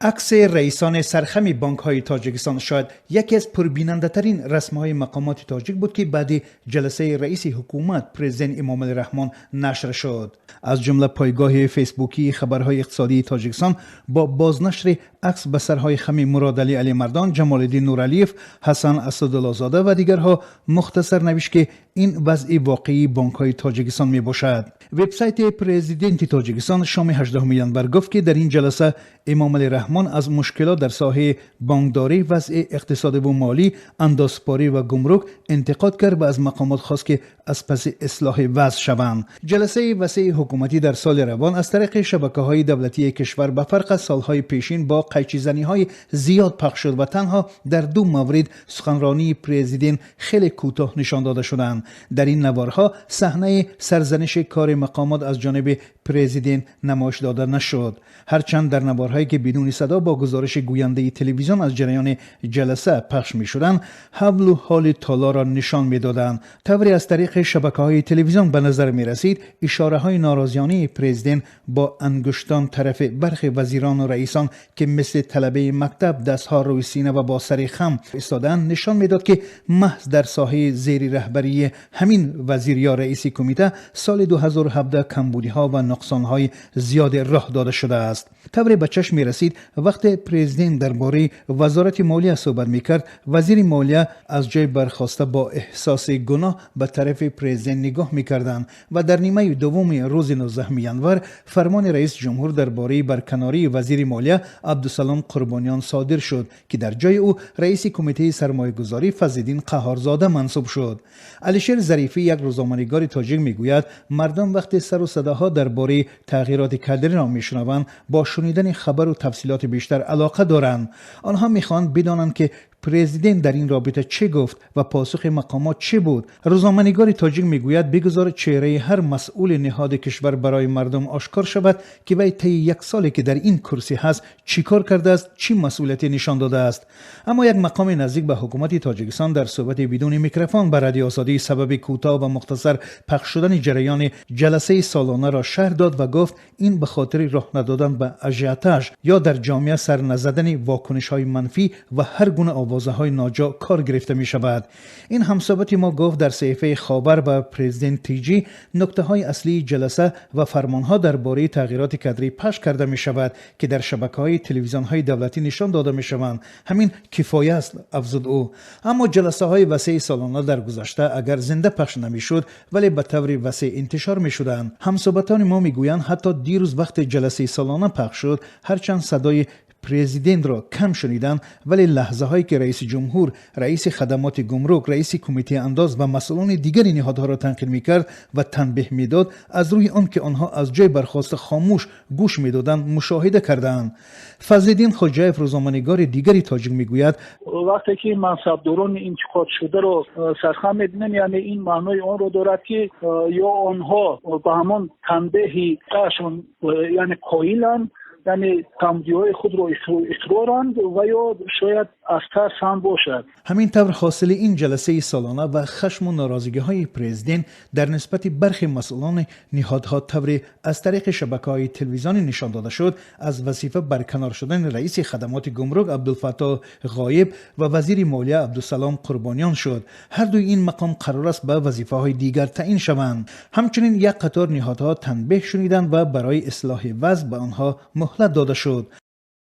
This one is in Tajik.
Акси раисони сархами бонкҳои Тоҷикистон шояд яке аз пурбинандатарин расмҳои мақомоти тоҷик буд, ки баъди ҷаласаи раиси ҳукумат, президент Эмомалӣ Раҳмон, нашр шуд. Аз ҷумла пойгоҳи фейсбукии хабарҳои иқтисодии Тоҷикистон бо бознашри акс ба сарҳои хами Муродалӣ Алимардон, Ҷамолиддин Нуралиев, Ҳасан Асадуллозода ва дигарҳо мухтасар навишт, ки ин вазъи воқеии бонкҳои Тоҷикистон мебошад. Вебсайти президенти Тоҷикистон шоми 18 январ гуфт, ки дар ин ҷаласа Эмомалӣ Раҳмон аз мушкилот дар соҳаи бонкдорӣ, вазъи иқтисодиву молӣ, андозсупорӣ ва гумрук интиқод кард ва аз мақомот хост, ки аз паси ислоҳи вазъ шаванд. Ҷаласаи васеи ҳукуматӣ дар соли равон аз тариқи шабакаҳои давлатии кишвар ба фарқ аз солҳои пешин бо қайчизаниҳои зиёд пахш шуд ва танҳо дар ду маврид суханронии президент хеле кӯтоҳ нишон дода шуданд. Дар ин наворҳо саҳнаи сарзаниши кори мақомот аз ҷониби президент намоиш дода нашуд. Ҳарчанд дар наворҳое, ки бидуни садо бо гузориши гӯяндаи телевизион аз ҷараёни ҷаласа пахш мешуданд, ҳавлу ҳоли толорро нишон медоданд, тавре аз тариқи шабакаҳои телевизион ба назар мерасид, ишораҳои норозиёнаи президент бо ангуштон тарафи бархе вазирону раисон, ки мисли талабаи мактаб дастҳо рӯи сина ва бо сари хам истодаанд, нишон медод, ки маҳз дар соҳаи зери раҳбарии ҳамин вазир ё раиси кумита соли 2017 камбудиҳо ва нуқсонҳои зиёде роҳ дода шудааст. Тавре ба чашм мерасид, вақте президент дар бораи Вазорати молия суҳбат мекард, вазири молия аз ҷой бархоста, бо эҳсоси гуноҳ ба тарафи президент нигоҳ мекарданд. Ва дар нимаи дуввуми рӯзи 19 январ фармони раиси ҷумҳур дар бораи барканории вазири молия Абдусалом Қурбониён содир шуд, ки дар ҷои ӯ раиси Кумитаи сармоягузорӣ Фазлиддин Қаҳҳорзода мансуб шуд. Алишер Зарифӣ, як рӯзноманигори тоҷик, мегӯяд, мардум вақте сару садоҳо дар бораи тағйироти кадриро мешунаванд, бо шунидани хабару тафсилоти бештар алоқа доранд. Онҳо мехоҳанд бидонанд, ки президент дар ин робита чӣ гуфт ва посухи мақомот чӣ буд. Рӯзноманигори тоҷик мегӯяд, бигузор чеҳраи ҳар масъули ниҳоди кишвар барои мардум ошкор шавад, ки вай таи як соле, ки дар ин курсӣ ҳаст, чӣ кор кардааст, чӣ масъулияте нишон додааст. Аммо як мақоми наздик ба ҳукумати Тоҷикистон дар суҳбати бидуни микрофон ба Радиои Озодӣ сабаби кӯтоҳ ва мухтасар пахш шудани ҷараёни ҷаласаи солонаро шарҳ дод ва гуфт, ин ба хотири роҳ надодан ба ажиотаж ё дар ҷомеа сар назадани вокунишҳои манфӣ ва ҳар гуна овозаҳои ноҷо кор гирифта мешавад. Ин ҳамсӯҳбати мо гуфт, дар саҳифаи Ховар ва Президент ТЖ нуктаҳои аслии ҷаласа ва фармонҳо дар бораи тағйироти кадрӣ пахш карда мешавад, ки дар шабакаҳои телевизионҳои давлатӣ нишон дода мешаванд. Ҳамин кифоя аст, афзуд ӯ. Аммо ҷаласаҳои васеи солона дар гузашта агар зинда пахш намешуд, вале ба таври васеъ интишор мешуданд. Ҳамсӯҳбатони мо мегӯянд, ҳатто дирӯз, вақте ҷаласаи солона пахш шуд, ҳарчанд садои президентро кам шуниданд, вале лаҳзаҳое, ки раиси ҷумҳур раиси хадамоти гумрук, раиси кумитаи андоз ва масъулони дигари ниҳодҳоро танқид мекард ва танбеҳ медод, аз рӯи он ки онҳо аз ҷой бархоста хомӯш гӯш медоданд, мушоҳида кардаанд. Фазлиддин Хоҷаев, рӯзноманигори дигари тоҷик, мегӯяд: Вақте ки мансабдорони интиқодшударо сархам мебинем, яъне ин маънои онро дорад, ки ё онҳо ба ҳамон танбеҳи ашон яъне қоиланд, яъне камбудиҳои худро иқроранд ва ё шояд аз тарс ҳам бошад. Ҳамин тавр, ҳосили ин ҷаласаи солона ва хашму норозигиҳои президент дар нисбати бархе масъулони ниҳодҳо, тавре аз тариқи шабакаҳои телевизионӣ нишон дода шуд, аз вазифа барканор шудани раиси хадамоти гумрук Абдулфаттоҳ Ғоиб ва вазири молия Абдусалом Қурбониён шуд. Ҳардуи ин мақом қарор аст ба вазифаҳои дигар таъин шаванд. Ҳамчунин як қатор ниҳодҳо танбеҳ шуниданд ва барои ислоҳи вазъ ба онҳо муҳлат дода шуд.